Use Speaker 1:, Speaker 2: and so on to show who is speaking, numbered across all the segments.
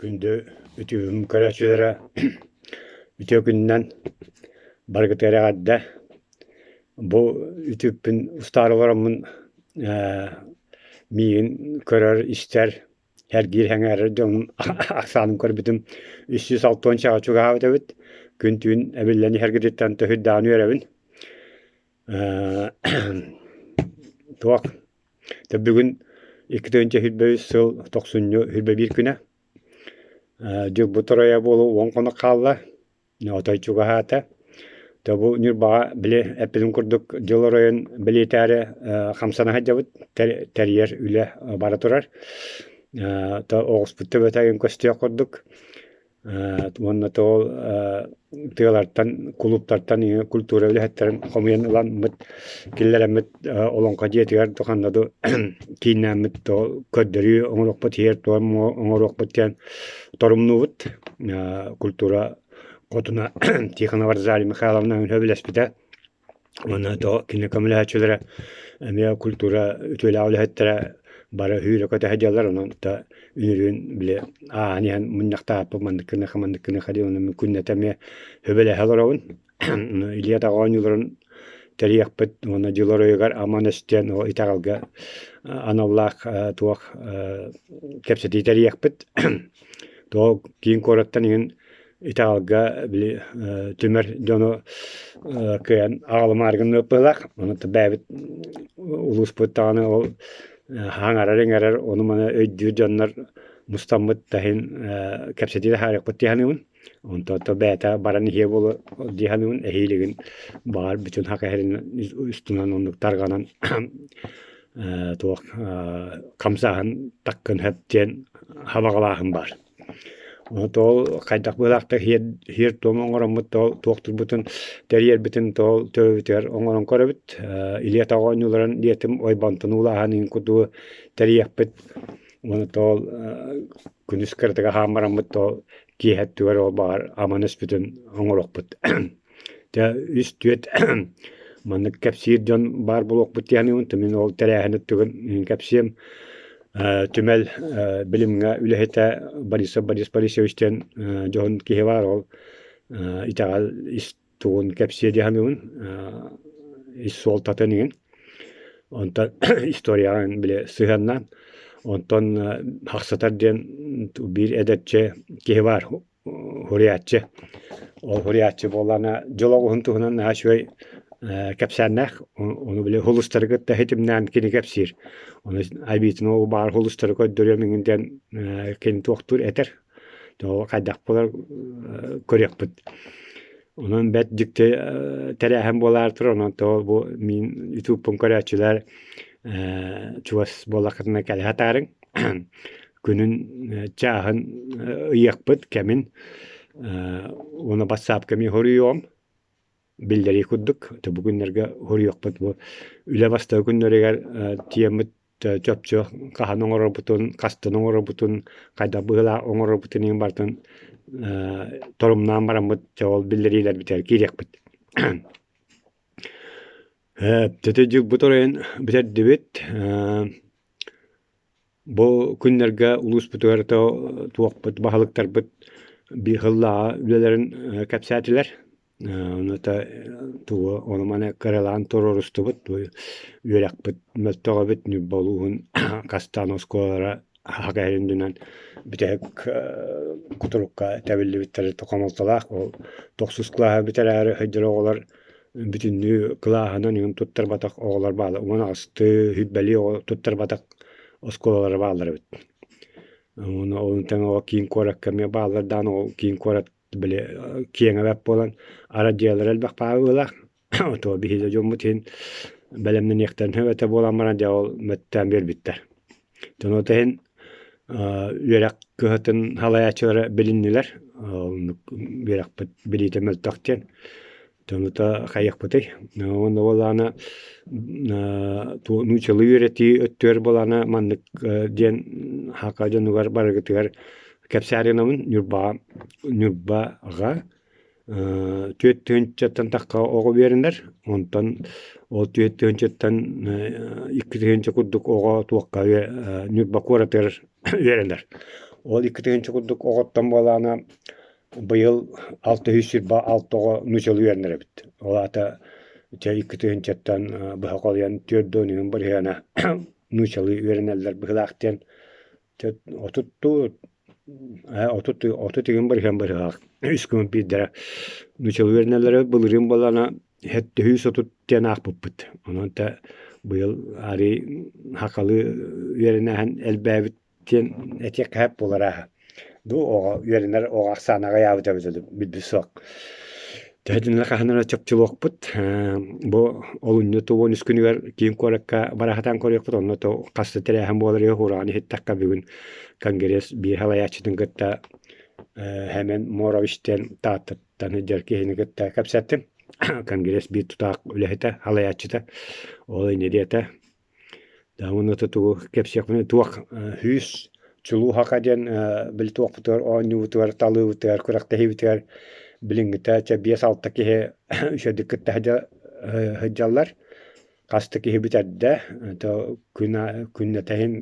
Speaker 1: Күндү үтүөм көрөөччүлэрэ, үтүө күнүнэн барыгытыгар эҕэрдэ! Бу үтүөппүн устаары олороммун миигин көрөр, истэр, сэргиир, сэҥээрэр дьонум ахсаанын көрбүтүм 360 чугаһаабыт эбит. Күн-түүн эбиллэн иһэргититтэн төһүйдэҕин үөрэбин. Туох Дьэ бүгүн 2023 сыл тохсунньу 21 күнэ. Дьылбыт оройо буолуо 10 хонук хаалла, отой чугаһаата. Дьэ бу Ньурбаҕа били эппитим курдук дьыл оройун бэлиэтээри хамсана сылдьабыт, тэрийэр үлэ бара турар. Оҕуспут төбөтө айан көстүөх курдук. Уонна тоҕо тыалартан, кулууптартан культура үлэһиттэрин хомуйан ыламмыт, киллэрэммит Олоҥхо дьиэтигэр ханна да кииннээммит көрдөрүү оҥоруохпут, сиэр-туом оҥоруохпут диэн торумнуубут. Культура хотуна Тихонова Розалия Михайловна сөбүлэспитэ. Уонна кини көмөлөһөөччүлэрэ эмиэ культура үтүөлээх үлэһиттэрэ бары сүүрэ-көтө сылдьаллар, онон да үнүрүүн били ааһан иһэн мунньахтаабыппыт маннык гыныаха, маннык гыныаха диэн онон күннэтэ эмиэ сөбүлэһэ олоробун. Илии-атах оонньууларын тэрийиэхпит уонна дьыл оройугар аман өс диэн ол итэҕэлгэ аналлаах туох кэпсэтии тэрийиэхпит. Туох киин куораттан иһин итэҕэлгэ били түмэр дьону кыайан аҕалымаары гыныахпыт Ону бэйэбит улууспут даҕаны ол хаҥарар-иҥэрэр ону-маны өйдүүр дьоннор мустаммыт да иһин кэпсэтии таһаарыахпыт дии саныыбын. Онтон бэйэтэ баран иһиэ буолуо дии саныыбын. Эһиилигин баҕар бүтүн Саха сирин устунан оннук тарҕанан туох хамсааһын таккын сөп диэн сабаҕалааһын баар. Ол хайдах быһыылаахтык сиэр-туом оҥороммут туохтуурбутун тэрийэрбитин тоҕо төбөбүтүгэр оҥорон көрөбүт. Илии-атах оонньууларын диэтим ойбонтон уулааһын иһин курдугу тэрийиэхпит. Уонна тоҕо күнүс кыратык аһаан бараммыт тоҕо киэһэ өттүгэр ол баҕар аман өспүтүн оҥоруохпут. Дьэ үс-түөрт маннык кэпсиир дьон баар буолуохпут дии саныыбын. Мин ол тэрээһин өттүгүн кэпсиэм. Түмэл билимҥэ үлэһитэ Борисов Борис Борисович диэн дьоһун киһи баар. Ол итэҕэл ис тугун кэпсиэ дии саныыбын, ис суолтатын иһин. Онтон историяҕа били сыһыаннаан. Онтон Хахсатар диэн биир эдэрчи киһи баар Суруйааччы. Ол суруйааччы буоллаҕына дьыл оҕуһун туһунан наһаа үчүгэй кэпсээннээх. Ону били хулустары кытта ситимнээн кини кэпсиир. Ону айбыытын ол баар хулустары көрдөрүөм иҥин диэн кини туохтуур этэр. Ол хайдах буолар көрүөхпүт. Онон бэрт дьикти тэрээһин буолаары турар. Онон то бу мин ютубпун көрөөччүлэр чугас буоллаххытына кэлэ сатаарыҥ. Күнүн чааһын ыйыахпыт кэмин уонна бассаапка эмиэ хоруйуом биллэрии курдук бу күннэргэ хоруйуохпут бу үлэ бастакы күннэригэр тиэммит чопчу хаһан оҥорорбутун хастан оҥорорбутун хайдах быһыылаах оҥорорбутун иһин барытын торумнаан бараммыт дьэ ол биллэриилэрбитигэр киириэхпит. Төтө дьылбыт оройун бүтэрдибит. Бу күннэргэ улууспутугар туохпут баһылыктарбыт биир сыллааҕы үлэлэрин кэпсээтилэр. Онуота тугу ону-маны кыралаан туруорустубут. Үөрэхпит мөлтөх эбит, Ньурба улууһун хастаан оскуолалара аһаҕас үрдүнэн бүтэһик кутурукка тэбиллибиттэрэ хомолтолоох. Ол тохсус кылааһы бүтэрээри сылдьар оҕолор бүтүннүү кылааһынан иҥин туттарбатах оҕолор бааллар. 18-тыы, сүүрбэлии оҕо туттарбатах оскуолалара бааллар эбит. Уонна ол тэҥэ ол киин куоракка эмиэ бааллар даҕаны ол киин куорат били киэҥэ бэрт буолан арадьыйалара элбэх бааллар. Ото биһиги дьоммут иһин бэлэмнэниэхтэрин сөп этэ буолан баран дьэ ол мөттөөн биэрбиттэр. Дьон ол иһин үөрэх кыһатын салайааччылара билиннилэр. Оннук үөрэхпит билиитэ мөлтөх диэн. Дьонута хайыахпытый? Уонна буоллаҕына нууччалыы үөрэтии өттүгэр буоллаҕына маннык диэн саха дьонугар барыгытыгар кэпсээри гынабын. Ньурбаҕа Ньурбаҕа 4 тыһыынчаттан тахха оҕо үөрэнэр. Онтон ол 4 тыһыынчаттан 2 тыһыынча курдук оҕо туохха Ньурба куоратыгар үөрэнэр. Ол 2000 курдук оҕоттон буолаана быйыл 626 оҕо нуучалыы үөрэнэр эбит. Ол аата чэ икки тыһыынчаттан быһа холуйан 40 бырыһыана нуучалыы үөрэнэллэр быһыылаах диэн 30 30 бырыһыан быһыылаах үс күн биирдэрэ нуучалыы үөрэнэллэрэ былырыын буоллаҕына 730 диэн аахпыппыт. Онон тэ быйыл арыый сахалыы үөрэнээһин элбээбит диэн этиэххэ сөп буолар ааһа. Бу оҕо үөрэнэр оҕо ахсаана аҕыйаабыта эбитэ дуу, билбит суох. Төһөтүнэ хаһан эрэ чопчулуохпут. Бу олунньу 93 күнүгэр киин куоракка бара сатаан көрүөхпүт. Онно то хас да тэрээһин буолар үһү. Ураҕан иһиттэххэ бүгүн конгресс биир салайааччытын кытта Хэмэн Морович диэн Тааттаттан сылдьар киһини кытта кэпсэттим. Конгресс биир тутаах үлэһитэ, салайааччыта. Ол инньэ диэтэ. Уонна тугу кэпсиэхпиний туох сүүс чулуу саха диэн били туохпутугар оонньуубутугар талыыбытыгар күрэхтэһиибитигэр билиҥҥитэ чэ 5-6 киһи үчүгэйдик кытта сылдьаллар. Хас да киһи бүтэрдэ то күн күннэтэ иһин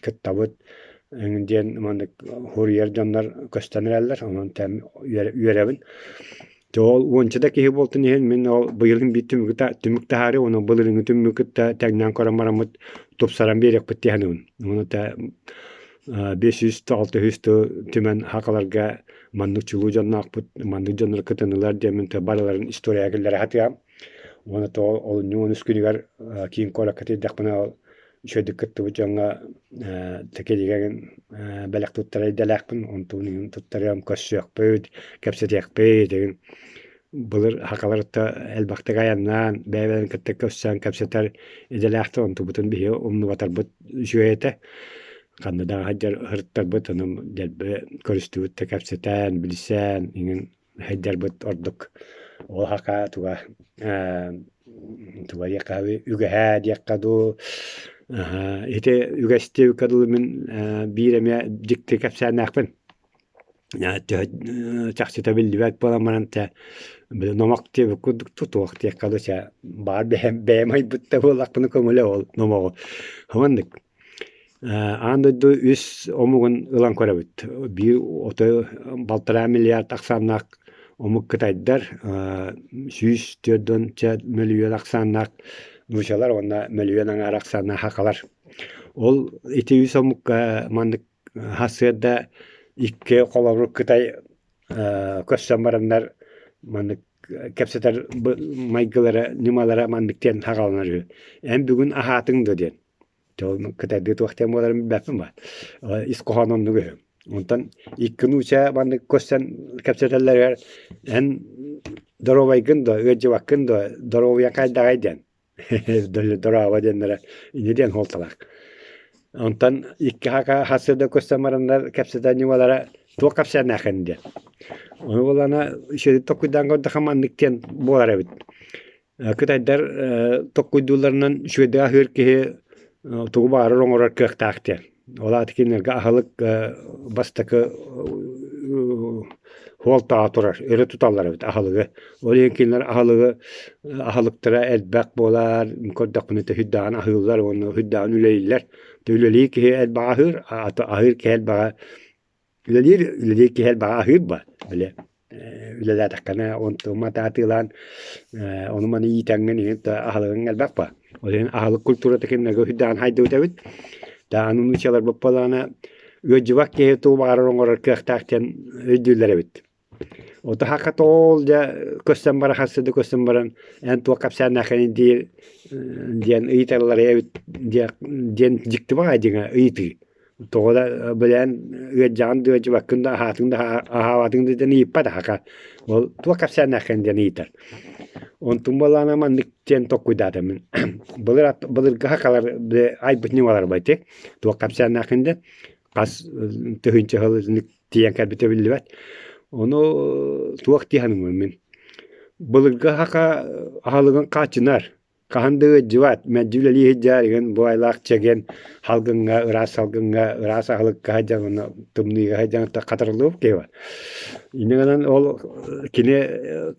Speaker 1: кыттабыт эҥин диэн маннык суруйар дьоннор көстөн эрэллэр онон үөрэбин. Дьэ ол уонча да киһи буолтун иһин мин ол быйылын биир түмүгү түмүк таһаарыы уонна былырыыҥҥы түмүгү кытта тэҥнээн көрөн бараммыт тупсаран биэриэхпит дии саныыбын. Уонна 500 600 түмэн сахаларга маннык чулуу дьонноохпут, маннык дьоннор кытыннылар диэммин барыларын историяҕа киллэрэ сатыам. Уонна то олунньу 13 күнүгэр киин куоракка тиийдэхпинэ ол үчүгэйдик кыттыбыт дьоҥҥо тэкилигэн бэлэх туттара идэлээхпин, онтун туттарыам, көрсүөхпүт, кэпсэтиэхпит игин. Былыр сахалар элбэхтик айаннаан, бэйэ-бэйэлэрин кытта көрсөн кэпсэтэр идэлээхтэр, онтубутун биһиги умнубатарбыт үчүгэй этэ. Ханна да сылдьар сырыттарбыт, ону дэлби көрүстүбүт да кэпсэтэн, билсэн игин сылдьарбыт ордук. Ол саха туга туга диэххэ үгэһэ диэххэ дуу ити үгэс диэбиккэ дылы мин биир эмиэ дьикти кэпсээннээхпин. Чахчыта биллибэт буолан баран тэ били номох диэбит курдук тутуох диэххэ дуу чэ баар бэйэм бэйэм айбыт да буоллахпына көҥүлэ ол номоҕу. Маннык Аан дойду үс омугун ылан көрөбүт. Биир отой балтараа миллиард ахсааннаах омук кытайдар, 104 мөлүйүөн ахсааннаах нуучалар уонна мөлүйүөн аҥаара ахсааннаах сахалар. Ол ити үс омукка маннык сарсыарда икки холобур кытай көрсөн бараннар маннык кэпсэтэр майгылара, ньымалара маннык диэн саҕаланар үһү. Эн бүгүн аһаатыҥ дуо диэн. Кытайдыы туох диэн буоларын билбэппин баар. Ис хоһоон оннук үһү. Онтон икки нууча маннык көрсөн кэпсэтэллэригэр эн доруобайгын дуо, ыалдьыбаккын дуо, доруобуйаҥ хайдаҕай диэн. Дорообо диэннэрэ инньэ диэн суолталаах. Онтон икки хака сарсыарда көрсөн бараннар кэпсэтэр ньымалара туох кэпсээннээххин диэн. Ону буоллаҕына үчүгэйдик толкуйдаан көрдөххө маннык диэн буолар эбит. Кытайдар толкуйдуулларынан үчүгэйдик аһыыр киһи тугу баҕарар оҥорор кыахтаах диэн. Ол аата кинилэргэ аһылык бастакы суолтаҕа турар, өрө туталлар эбит аһылыгы. Ол иһин кинилэр аһылыгы аһылыктара элбэх буолар, көрдөхпүнэ сүрдээҕин аһыыллар уонна сүрдээҕин үлэлииллэр. Үлэлиир киһи элбэҕи аһыыр, аһыыр киһи элбэҕи Үлэлиир, үлэлиир киһи элбэҕи аһыыр ба, били үлэлээтэххинэ онтум атаатыылаан ону-маны иитэҥҥин иһин аһылыгыҥ элбэх ба. Ол иһин аһылык культурата кинилэргэ үрдээн хайдыбыт эбит. Даҕаны нууччаларбыт буоллаҕына ыалдьыбат киһи тугу баҕарар оҥорор кыахтаах диэн өйдүүллэр эбит. Отаһака тоол дьэ көстөн баран харсы да көстөн баран эн туох кэпсээннээххиний диир диэн ыйыталлар эбит диэн дьикти баҕайы дьиҥэ ыйытыы. Тоҕо да билээн ыалдьаҕын да ыалдьыбаккын да аһаатыҥ да аһаабатыҥ да диэн ыйыппат аһака. Ол туох кэпсээннээххин диэн ыйытар. Онтум буоллаҕына маннык диэн толкуйдаатым мин. Былыр былыргы сахалар айбыт ньымалара ити. Туох кэпсээннээххин диэн хас тыһыынча сыл итинник тиийэн кэлбитэ биллибэт. Ону туох дии саныыбын мин. Былыргы саха аһылыгын хааччынар, хаһан да ыалдьыбат, мэлдьи үлэлии сылдьар игин бу айылаах чэгиэн салгыҥҥа, ыраас салгыҥҥа, ыраас аһылыкка сылдьан уонна тымныыга сылдьан хатарыллыбыт киһи бар. Инньэ гынан ол кини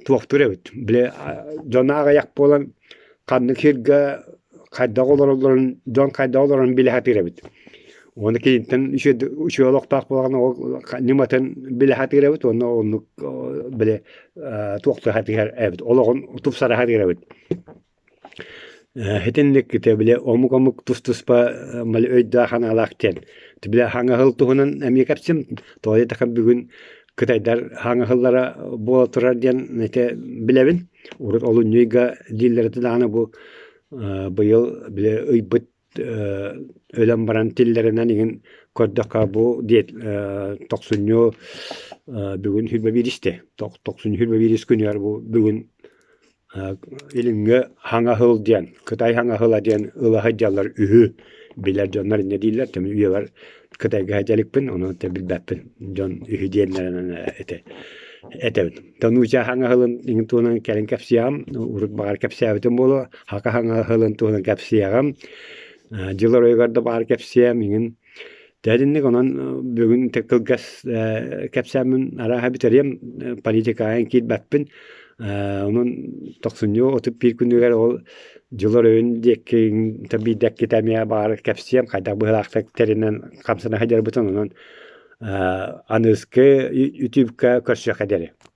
Speaker 1: туохтуур эбит, били дьоно аҕыйах буолан ханнык сиргэ хайдах олороллорун, дьон хайдах олорорун билэ сатыыр эбит. Уонна киниттэн үчүгэй олохтоох буолан ол ньыматын билэ сатыыр эбит уонна оннук били туохтуу сатыыр эбит олоҕун тупсара сатыыр эбит. Итинник ити били омук-омук тус-туспа өйдөөх-санаалаах диэн. Били хаҥаһыл туһунан эмиэ кэпсиим. Тоҕо диэтэххэ бүгүн кытайдар хаҥаһыллара буола турар диэн ити билэбин. Урут олунньу ыйга дииллэр этэ даҕаны бу быйыл били ыйбыт өлөн баран тиллэринэн иҥин көрдөххө бу диэт тохсунньу бүгүн 21 истэ. Тохсунньу 21 күнүгэр бу бүгүн Илиҥҥи Хаҥаһыл диэн, Кытай Хаҥаһыла диэн ыла сылдьаллар үһү. Билэр дьоннор инньэ дииллэр, тем үйэбэр Кытайга сылдьа иликпин, ону билбэппин. Дьон үһү диэннэринэн ити этэбин. Тонууча Хаҥаһылын иҥин туһунан кэлин кэпсиэҕим, урут баҕар кэпсээбитим буолуо. Хака Хаҥаһылын туһунан кэпсиэҕим. Дьыл оройугар да баҕар кэпсиэм иҥин. Тэринник онон бүгүн кылгас кэпсээммин арааһа бүтэриэм, политикаҕа киирбэппин. Онон тохсунньу 31 күнүгэр ол дьыл өрөйүн диэки биирдэккитэ эмиэ баҕар кэпсиэм, хайдах быһыылаахтык тэринэн хамсана сылдьарбытын онон аныгыскы ютубка көрсүөххэ диэри.